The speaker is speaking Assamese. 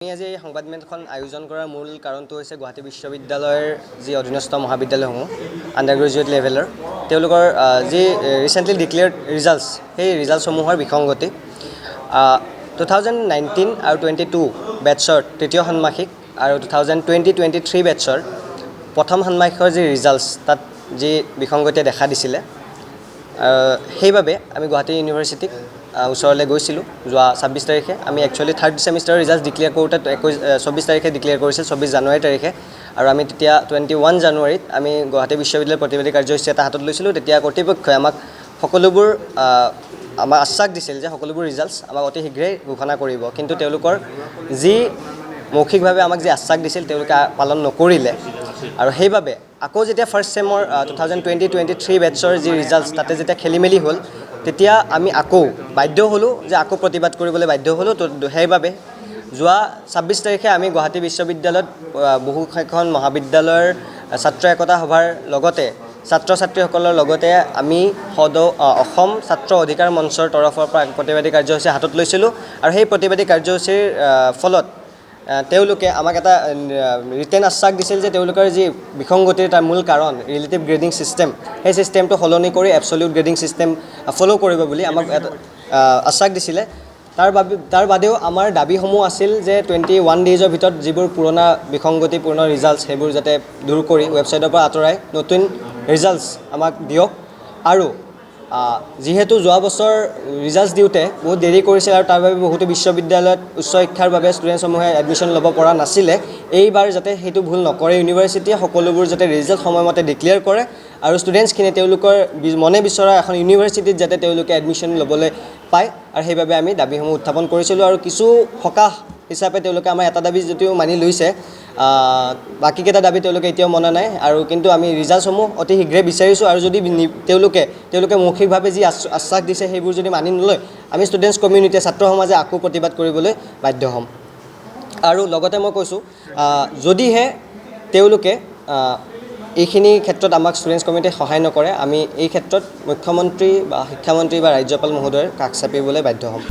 আমি আজি এই সংবাদমেলখন আয়োজন কৰাৰ মূল কাৰণটো হৈছে গুৱাহাটী বিশ্ববিদ্যালয়ৰ যি অধীনস্থ মহাবিদ্যালয়সমূহ আণ্ডাৰ গ্ৰেজুৱেট লেভেলৰ, তেওঁলোকৰ যি ৰিচেণ্টলি ডিক্লেয়াৰ্ড ৰিজাল্টছ, সেই ৰিজাল্টছসমূহৰ বিসংগতি। 2019 আৰু 22 বেটছৰ তৃতীয় ষান্মাসিক আৰু 2020-23 বেটছৰ প্ৰথম ষান্মাসিকৰ যি ৰিজাল্টছ, তাত যি বিসংগতিয়ে দেখা দিছিলে, সেইবাবে আমি গুৱাহাটী ইউনিভাৰ্চিটিক ওচৰলৈ গৈছিলোঁ যোৱা 26 তাৰিখে। আমি একচুৱেলি থাৰ্ড ছেমিষ্টাৰৰ ৰিজাল্ট ডিক্লেয়াৰ কৰোঁতে 21, 24 তাৰিখে ডিক্লেয়াৰ কৰিছিল, 24 জানুৱাৰী তাৰিখে। আৰু আমি তেতিয়া 21 জানুৱাৰীত আমি গুৱাহাটী বিশ্ববিদ্যালয়ৰ প্ৰতিবাদী কাৰ্যসূচী এটা হাতত লৈছিলোঁ। তেতিয়া কৰ্তৃপক্ষই আমাক সকলোবোৰ আমাক আশ্বাস দিছিল যে সকলোবোৰ ৰিজাল্টছ আমাক অতি শীঘ্ৰেই ঘোষণা কৰিব। কিন্তু তেওঁলোকৰ যি মৌখিকভাৱে আমাক যি আশ্বাস দিছিল, তেওঁলোকে পালন নকৰিলে। আৰু সেইবাবে আকৌ যেতিয়া ফাৰ্ষ্ট ছেমৰ 2020-23 বেটছৰ যি ৰিজাল্টছ, তাতে যেতিয়া খেলি মেলি হ'ল, তেতিয়া আমি আকৌ বাধ্য হ'লোঁ যে আকৌ প্ৰতিবাদ কৰিবলৈ বাধ্য হ'লোঁ। তো সেইবাবে যোৱা 26 তাৰিখে আমি গুৱাহাটী বিশ্ববিদ্যালয়ত বহুকেইখন মহাবিদ্যালয়ৰ ছাত্ৰ একতা সভাৰ লগতে ছাত্ৰ ছাত্ৰীসকলৰ লগতে আমি সদৌ অসম ছাত্ৰ অধিকাৰ মঞ্চৰ তৰফৰ পৰা প্ৰতিবাদী কাৰ্যসূচী হাতত লৈছিলোঁ। আৰু সেই প্ৰতিবাদী কাৰ্যসূচীৰ ফলত তেওঁলোকে আমাক এটা ৰিটেন আশ্বাস দিছিল যে তেওঁলোকৰ যি বিসংগতিৰ তাৰ মূল কাৰণ ৰিলেটিভ গ্ৰেডিং ছিষ্টেম, সেই ছিষ্টেমটো সলনি কৰি এবছলিউট গ্ৰেডিং ছিষ্টেম ফ'ল' কৰিব বুলি আমাক এটা আশ্বাস দিছিলে। তাৰ বাদেও আমাৰ দাবীসমূহ আছিল যে 21 ডেইজৰ ভিতৰত যিবোৰ পুৰণা বিসংগতিপূৰ্ণ ৰিজাল্টছ, সেইবোৰ যাতে দূৰ কৰি ৱেবছাইটৰ পৰা আঁতৰাই নতুন ৰিজাল্টছ আমাক দিয়ক। আৰু যিহেতু যোৱা বছৰ ৰিজাল্টছ দিওঁতে বহুত দেৰি কৰিছিল আৰু তাৰ বাবে বহুতো বিশ্ববিদ্যালয়ত উচ্চ শিক্ষাৰ বাবে ষ্টুডেণ্টসমূহে এডমিশ্যন ল'ব পৰা নাছিলে, এইবাৰ যাতে সেইটো ভুল নকৰে ইউনিভাৰ্চিটিয়ে, সকলোবোৰ যাতে ৰিজাল্ট সময়মতে ডিক্লেয়াৰ কৰে আৰু ষ্টুডেণ্টছখিনিয়ে তেওঁলোকৰ মনে বিচৰা এখন ইউনিভাৰ্চিটিত যাতে তেওঁলোকে এডমিশ্যন ল'বলৈ পায়। আৰু সেইবাবে আমি দাবীসমূহ উত্থাপন কৰিছিলোঁ। আৰু কিছু সকাহ হিচাপে তেওঁলোকে আমাৰ এটা দাবী যদিও মানি লৈছে, বাকীকেইটা দাবী তেওঁলোকে এতিয়াও মনা নাই। আৰু কিন্তু আমি ৰিজাল্টসমূহ অতি শীঘ্ৰে বিচাৰিছোঁ। আৰু যদি তেওঁলোকে মৌখিকভাৱে যি আশ্বাস দিছে, সেইবোৰ যদি মানি নলয়, আমি ষ্টুডেণ্টছ কমিউনিটিয়ে, ছাত্ৰ সমাজে আকৌ প্ৰতিবাদ কৰিবলৈ বাধ্য হ'ম। আৰু লগতে মই কৈছোঁ, যদিহে তেওঁলোকে এইখিনি ক্ষেত্ৰত আমাক ষ্টুডেণ্টছ কমিউনিটিয়ে সহায় নকৰে, আমি এই ক্ষেত্ৰত মুখ্যমন্ত্ৰী বা শিক্ষামন্ত্ৰী বা ৰাজ্যপাল মহোদয়ৰ কাষ চাপিবলৈ বাধ্য হ'ম।